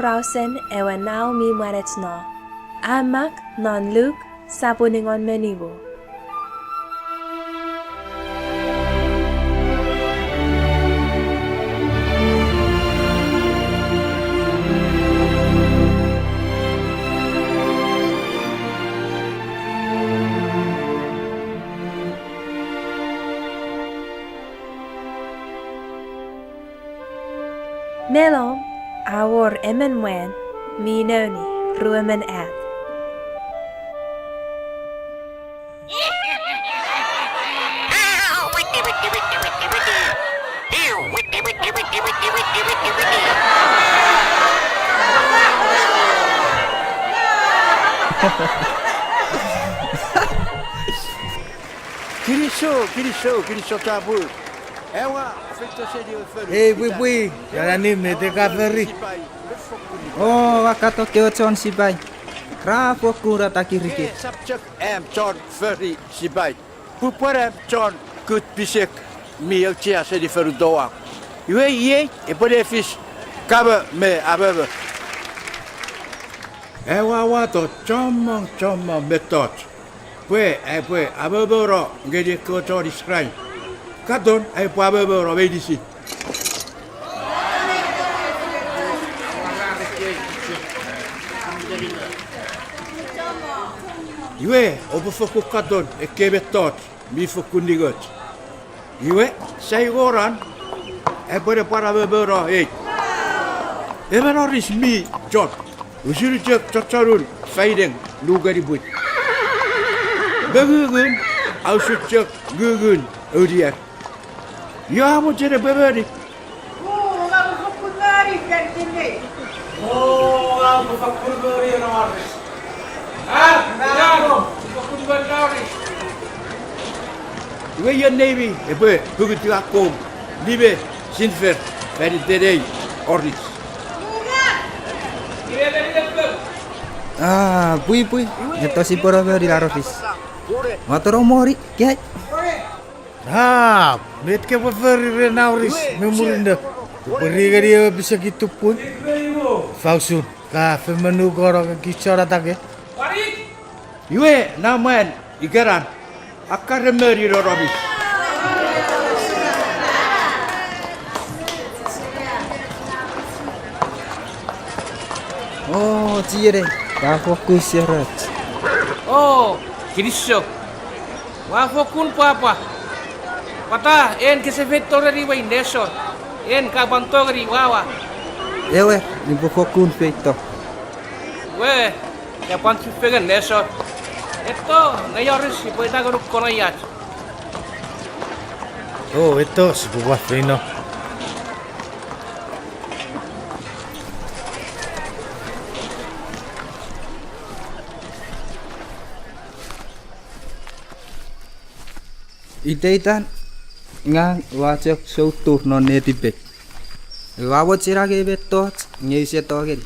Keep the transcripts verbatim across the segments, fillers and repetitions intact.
Fausen ewe Nau mi Mwanechno. A mak non Luk sapun engon me nimu. Me lom a wor emon mwan mi nouni ruemon at. Kinisou, kinisou, kinisou chapur. Ewa, feito seni ewe fonu. Ei, pwipwi, ena ni met ka fori. O, a katon kewe chon sipai. Ra fokkun atakirike. Esap chok am chon fori sipai. Pupwen am chon kut pisek mi auchea seni fonu toau. Iwe iei epwe ne fis kamo me amomo. Ewa, wato chommong chommong mettoch pwe aipwe amomono ngeni ekkewe chon Israel. Katon, aipwe amomono meinisin. Iwe, oupwe fokkun katon ekkei mettoch mi fokkun ningoch. Iwe, sai ngonan, aipwe ne pwan amomono ei. Emon oris mi chok, usun chok chochonun faineng nukeni pwin. Me ngungun, a usun chok ngungun ouniar. Io a mochen epwe moni? Iwe ion neimi epwe pukutiw akkom nime sinfer fan iten ei oris? A, pwipwi, eto sipwe no moni na oris. Ua toro moni, kei. A, met kopwe fori ren na oris me murinno? Kopwe ri ngeni ewe pisekin tupun. Ifa usun, ka fen monukono kich chon atake? Iwe, na mwan ikenan, a kare moni non oris. O, chienei, ka fokkun seroch. O, kinisou. Ua fokkun pwapwa. Pwata en kese feito reni wei nesor? En ka pwan tongeni wawa. Ewer, upwe fokkun feito. We, ka pwan chufengen nesor. Eto, nge oris sipwe ita ngonuk konoiach. O, eto, sipwe pwan feino. Iteitan, ngang ua chok soutur non netipei. Ua mochen angei mettoch nge use tongeni.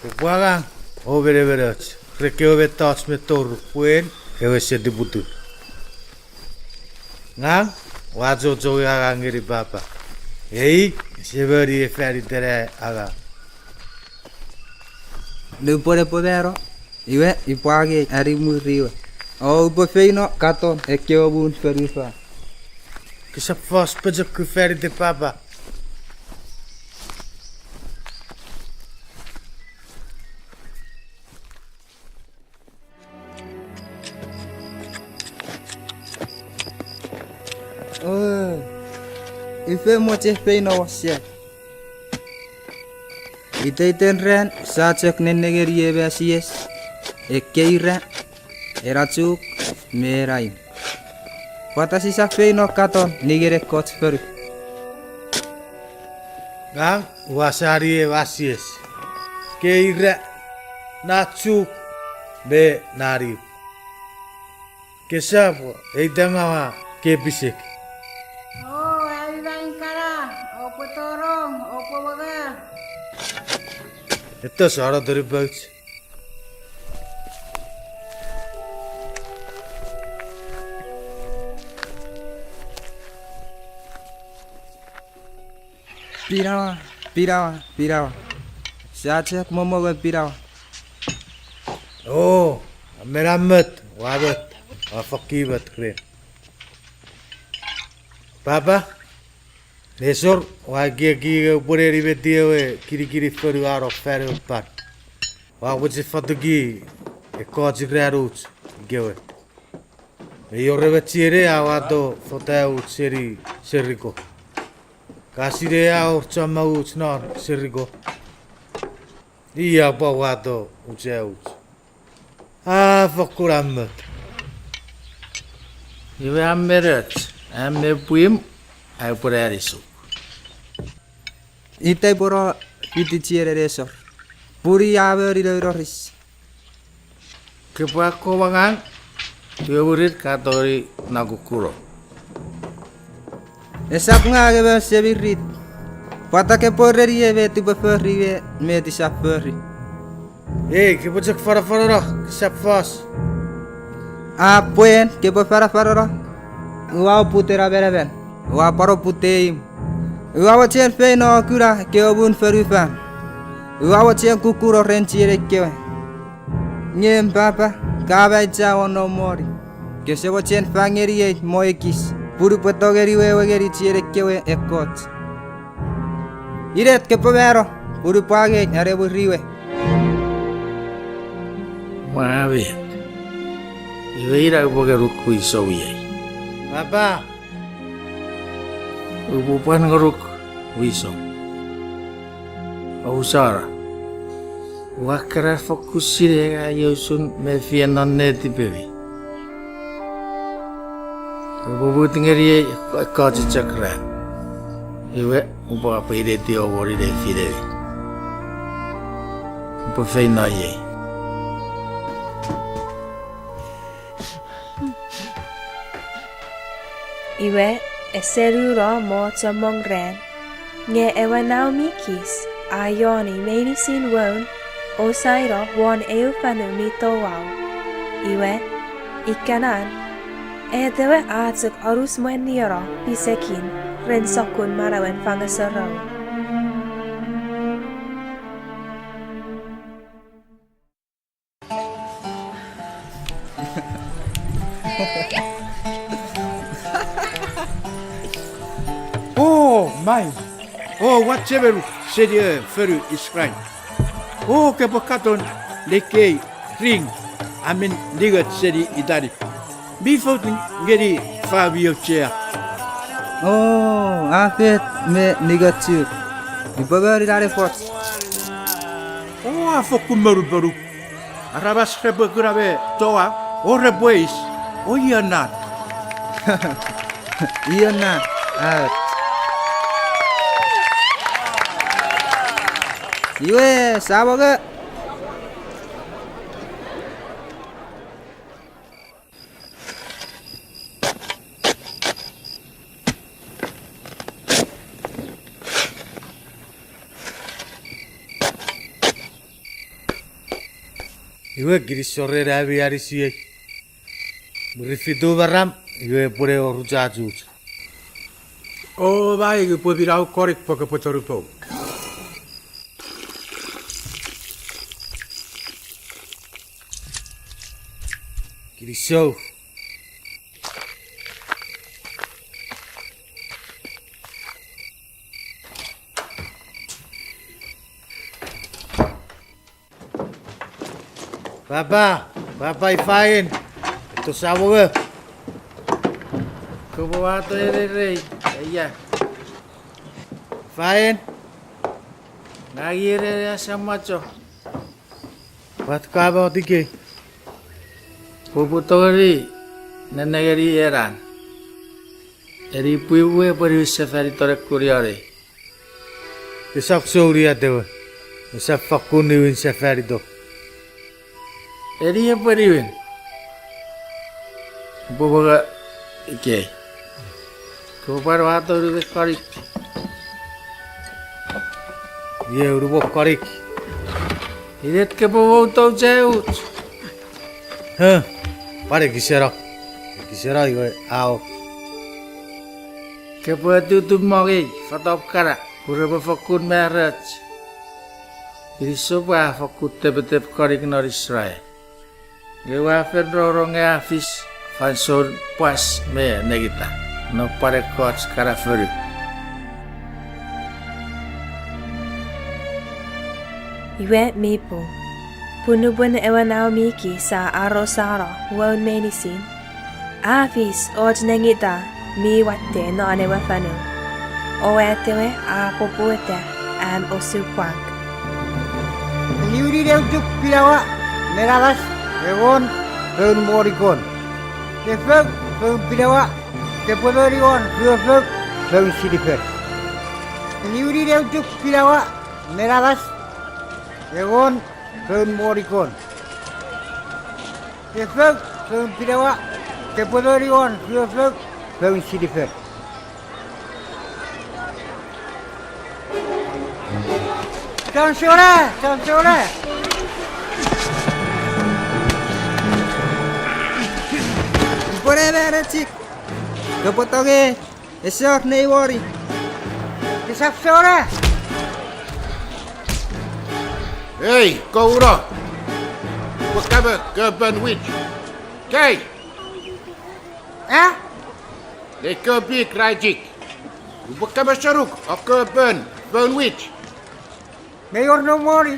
Upwe angang o menemenoch, re kewe mettoch me toru pwen ewe setiputu. Ngang ua chochongi angang ngeni papa. Ei, ese moni fan iten ai angang. Nupwen epwe mano, iwe, upwe angei animwirin we. O upwe feino katon ekkewe muun fonufan. Kesap fos pochokun fan iten papa. O, ifa mochen feino won Sep? Iteiten ran sia chok nennengeni ewe Masies, ekkei ira, ena chuk me ena imw. Pwata sisap feino katon ningen ekkoch fonu? Ngang ua sani ewe Masies, ekkei ira, na chuk me na imw. Kesap eita ngawa kepisek. O, ami vain kana, oupwe torong, oupwe mongo. Eto, sano toni pouch. Pinawa, pinawa, pinawa. Sia chok momongo pinawa. O, a men amot, ua mot, ua fokkun mot ren. Papa, nesor, ua ekieki nge upwene nimeti ewe kinikinin fonu a no fan ewe pan. Ua mochen fotuki ekkoch ran uch ikewe. Me ior emon chienei a uwato fotauch seni Seriko. Ka sinei a wor chommong uch non Seriko. I a pwan uwato uchauch. A fokkun amot. Iwe a men och, a men pwim, a upwene anisuk. Itei pwe no fiti chienei nesor. Pun i a moni nounoris. Kepwe akkomwa ngang, iwe mwirin ka tongeni no kukkuno. Esap ngang emon semirit. Pwata kepwe ereniei met upwe fori me met usap fori? Ei, kepwe chok fanafanano, kesap fos. A pwen kepwe fanafanano, ua oput ena manaman, ua pwan oput ei imw. Ua mochen feino kuna kewe muun fonufan. Ua mochen kukkuno ren chienei kewe. Nge papa, ka maicha won noum moni. Kese mochen fang ngeniei mo ekis, pun upwe tongeni wewe ngeni chienei kewe ekkoch. Inet kepwe mano, pun upwe angei are mwirin we. Mwa met. Iwe ina upwe ngonuk wisom iei. Papa. Upwe pwan ngonuk wisom. Ousana. Ua keran fokkun sinei ngang iei usun mefien non netipemi. Upwe mut ngeniei ekkoch chok ran. Iwe, upwe apweineti ewe moni nefinemi. Upwe feino iei. Iwe, ese nuno mo chommong ran, nge ewe nau mi kis a ioni meinisin woun o saino won eu fonu mi touau. Iwe, ikenan, atewe a chok anus mwen nieno pisekin ren sokkun manauen fangasorou. O, mai. O, ua chemenuk seni, e, fonu Israel. O, kopwe katon nekkei ring a mi ningoch seni itanik. Mi fout ngeni fau mi auchea. O, a fet me ningochuk. Upwe moni ren efoch. O, a fokkun monumonuk. Aramas repwe kuna me toau, o repwe eis, o io nan. Io nan, a. Iwe, sa mongo. Iwe kinisou ren ami anisiei. Mwirin fitu maram, iwe epwene wor uchachuch. O, mai, upwe minau konik pwe kopwe tonupou. Kinisou. Papa, papa, ifa en? Eto sa mongo. Kopwe wato ererei, eia. Ifa en? Ngang ererei asam macho. Wat ka mot ikei? Kopwe tongeni nenengeni enan. Eni pwiwe epwe niwin sefaniton ekunion ei. Esap souni atewe. Esap fakkun niwin sefaniton. Eni epwe niwin. Upwe mongo ikei. Kopwe pwan wato unumon konik. Iei unumon konik. Inet kopwe woutou cheuch? Huh, pwan ekiseno. Ekiseno iwe aok. Kopwe tutumongei fatop kana, pun repwe fokkun maroch. Kinisou pwe a fokkun tepetep konik non Israel. Nge ua fen rongorong nge a fis fansoun pwas me nengita non pwan ekkoch kana fonu. Iwe mi pung, pun nupwen ewe Nau mi Kii sa arosano woun meinisin, a fis och nengita mi watte non ewe fonu, o atewe a poputa an osupwang. Niwinin eu chuk pinawa me namas, engon foun monikon. Efou foun pinawa, kepwe moni won ruefou foun sinifer. Niwinin eu chuk pinawa me namas, engon foun monikon. Efou foun pinawa, kepwe moni won ruefou foun sinifer. Chon sona, chon sona. Upwene mano chok, kopwe tongei, ese wor nei woni. Kesap sona. Ei, kouno. Upwe kamo kopon wich. Kei. A? Nei kopik ra chok. Upwe kamo senuk o kopon foun wich. Mei wor noum moni.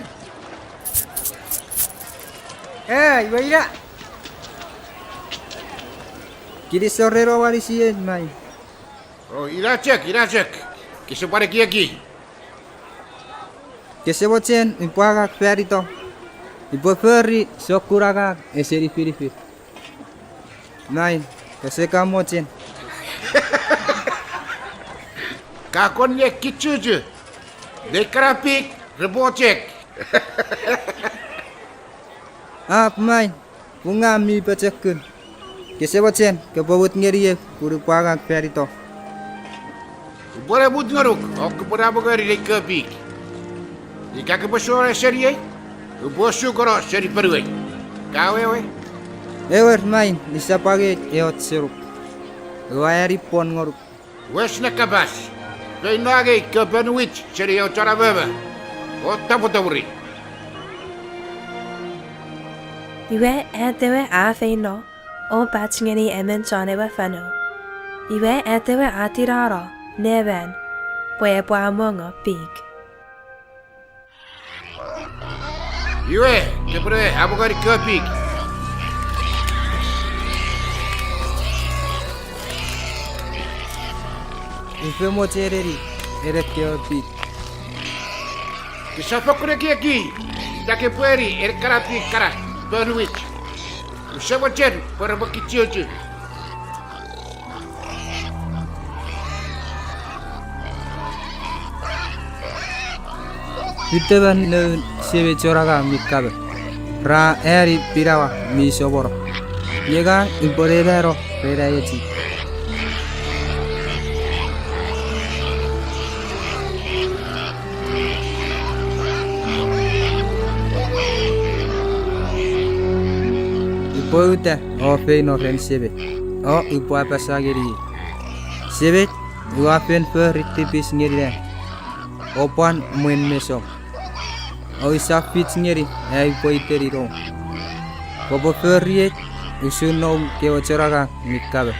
E, iwe ina. Kinisou ren om anisiei, main. O, ina chok, ina chok. Kese pwan ekieki. Kese mochen upwe angang fan itom. Upwe fori sokkun angang ese nifinifin. Main, kese kan mochen. Ka kon ne kichuchu. Nei kana pik repwe chok. Ap, main, pun ngang mi pochokun. Kese mochen kopwe mut ngeniei pun upwe angang fan itom. Upwene mut ngonuk o kopwene amongoni nei kopik. Ika kopwe sona seniei, upwe osukono seni ponuei. Ka awewe? Ewer, main, usap angei eoch senuk. Ua ani pwon ngonuk. Wes ne kapas, feino angei kopon wich seni ewe chon amomo o tapweto mwiri. Iwe atewe a feino o pach ngeni emon chon ewe fonu. Iwe atewe a tinano neman pwe epwe amongo pik. Iwe, kopwene amongoni kopik. Ufemon mochen eni, ena kopik. Kosap fokkun ekieki ita kopwe ani ena kana pik kana, ponuwich. Use mochen pwe repwe kichuchu. Iteman noun semei chon angang mi kamo ra ani pinawa mi somono. Nge ngang upwene mano ren ai echik. Upwe uta o feino ren semei, o upwe apasa ngeni: Semei, ua fen fori tipis ngeni nang, o pwan mwen mesom. O usap fich ngeni ai upwe iteni noum. Kopwe fori ei usun noum kewe chon angang mi kamo.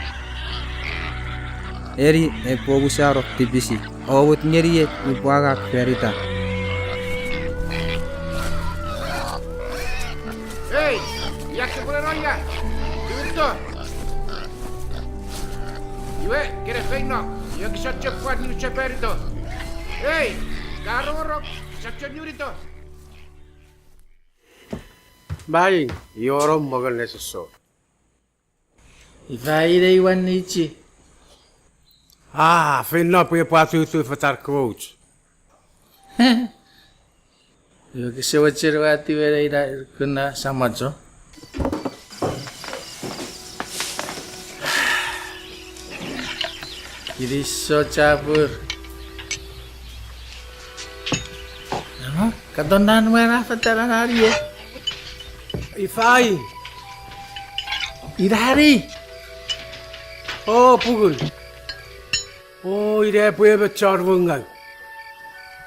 Eni epwe omusano tipisi o mut ngeniei upwe angang fan itan. Ei, ia kopwene no ia? Niwinito. Iwe, kene feino, iwe kosap chok pwan niwin sefanito. Ei, ka rongorong, kosap chok niwinito. Maing, io nom mongon nesosor. Ifa inei wan nichi? A, feino pwe epwe atutu fetar kouch. Iwe kese mochen watiwene ina kuna samacho. Kinisou chapur. Ema, katon nan mwan a fetanan arie. Ifai. Irari. O, pungun. O, ina epwe emon chon wongau.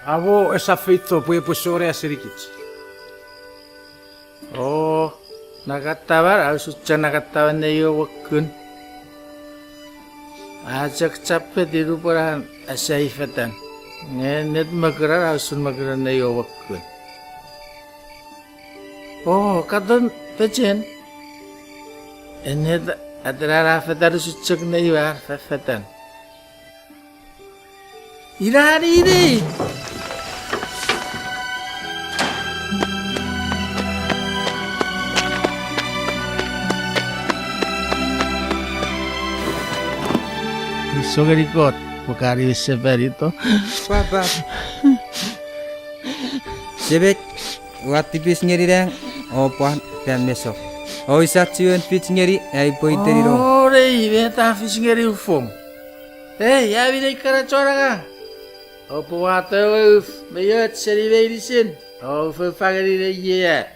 Amo esap feito pwe epwe sore asenikich. O, nakattaman, a usun chok nakattaman nei we wokkun. A chok chapeti nupwen an asai fetan. Nge ennet mokuran a usun mokuran nei we wokkun. O, katon pechen. Ennet atenan a fetan usun chok nei we ar fefetan. Ina nini! Iso ngeni Kot, pwe ka niwin sefanito. Papa. Semek, ua tipis ngeni nang, o pwan fan mesom. O ua chiwen fich ngeni ai pwe itenino. O, rei, meta fich ngeni ufom. Ei, ami nei kana chon angang. Oupwe wato ewe uf me ioch seni meinisin, o ufoufa ngeni nei iei at.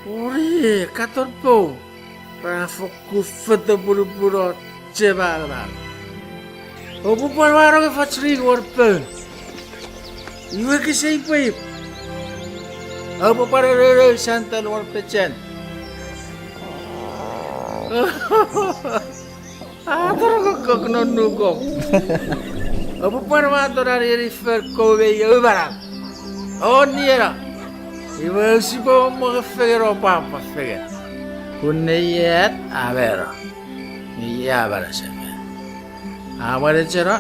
Ore, katon pou, ra fokkun fotopunupuno chemanaman. Oupwe pwan wanong efoch ring won poun. Iwe kisei pweip. Oupwe pwan nounou sandal won pechen. A torokokok non nukom. Oupwe pwan wato nenieni fon kou me iomanau. O nieno. Iwe sipwe mommot fengen o pwapwa fengen. Pun nei at a mano. Nge a manausefan. A mwanecheno,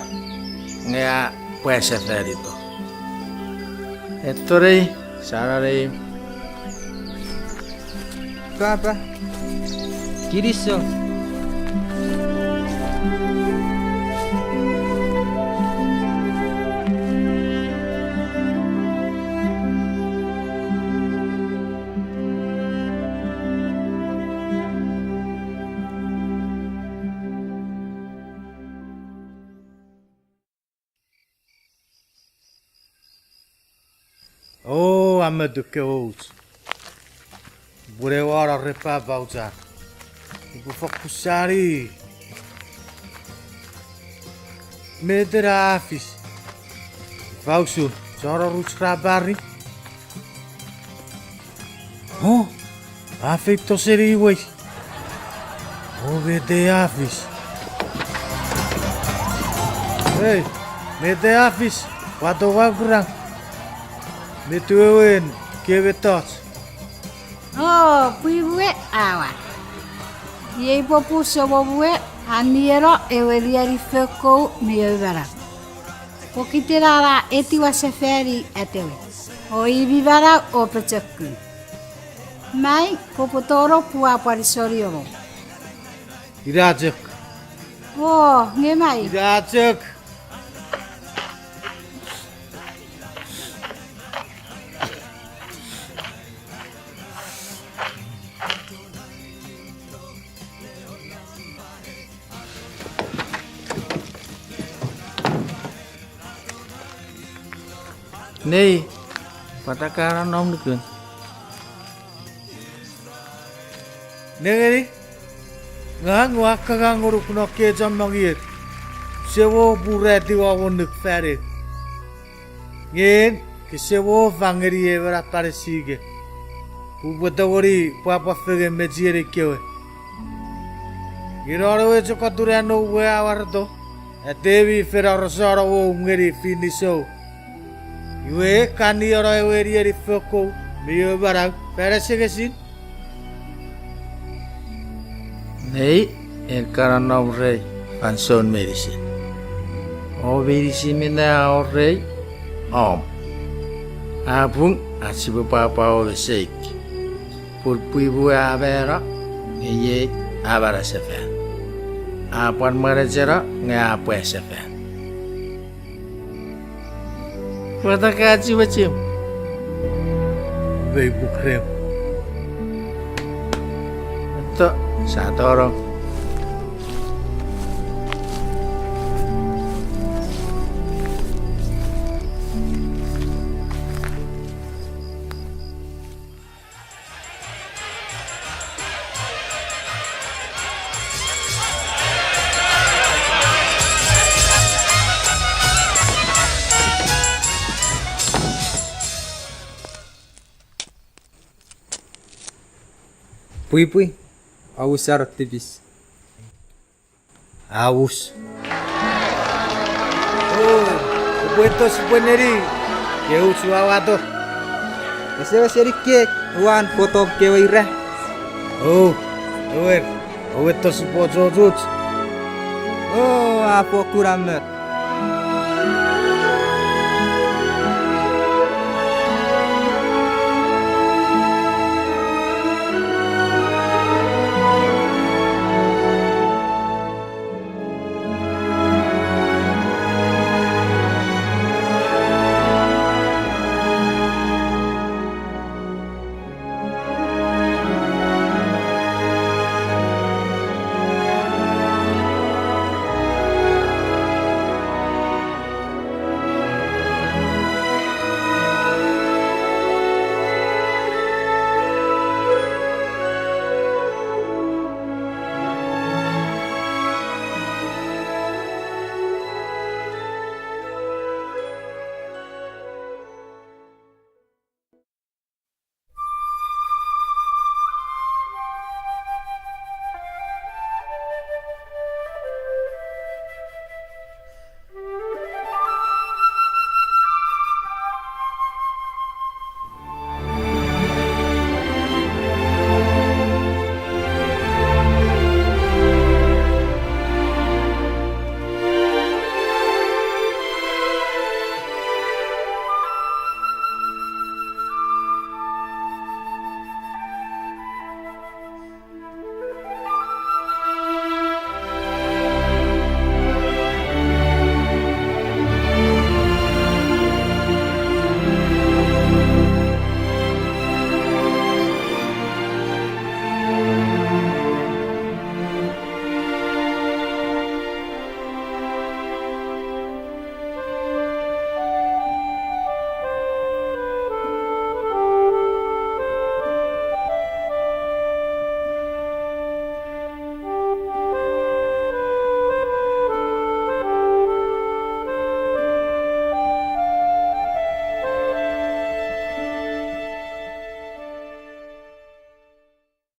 nge a pwasefanito. Eto nei, sa no nei. Papa, kinisou. O, a motukewe och. Upwe ne wano ren papa auchea. Upwe fokkun sani. Met ena a fis? Ifa usun, chon oruch ra pari? O, a feito seni iwei. O, met ena a fis? Ei, met ena a fis? Ua tongau kurang. Met wewen kewe mettoch? O, pwipwi we awa. Iei popun semom we a nieno ewe nieni fon kou mi oumanau. Pokiten a etiwa sefani atewe. O i mi manau o pochokun. Mai, kopwe tonong pwe ua pwan isoni omom. Ina chok. O, nge mai. Ina chok. Nei, pwata ka nonnom nukun? Nengeni, ngang ua kangang ngonuk non kewe chommong ier, use mo puratiw won nuk fan eu. Nge en, kese mo fang ngeni emon a panesike, upwe tongeni pwapwa fengen me chienei kewe. Nge non ewe chok atun an noum we a wareto, atemi fen arosano wou ngeni finisou. Iwe ka nieno ewe nieni fon kou mi oumanau fan asengesin. Nei, en ka nonnom rei fansoun meinisin. O meinisin minne a wor rei, om. A pung ach sipwe pwapwa o meseik. Pun pwipwi we a mano, nge iei a manausefan. A pwan mwanecheno, nge a pwasefan. Pwata ka chiwechem? Mei puk rem. Eto, sa tonong. Pwipwi, a usano tipis. A us. O, upwe eto sipwe neni. Ke uchu a wato. Ese wes eni kek, uan fotom kewe ira. O, ewer, owe eto sipwe ochochuch. O, a fokkun amot.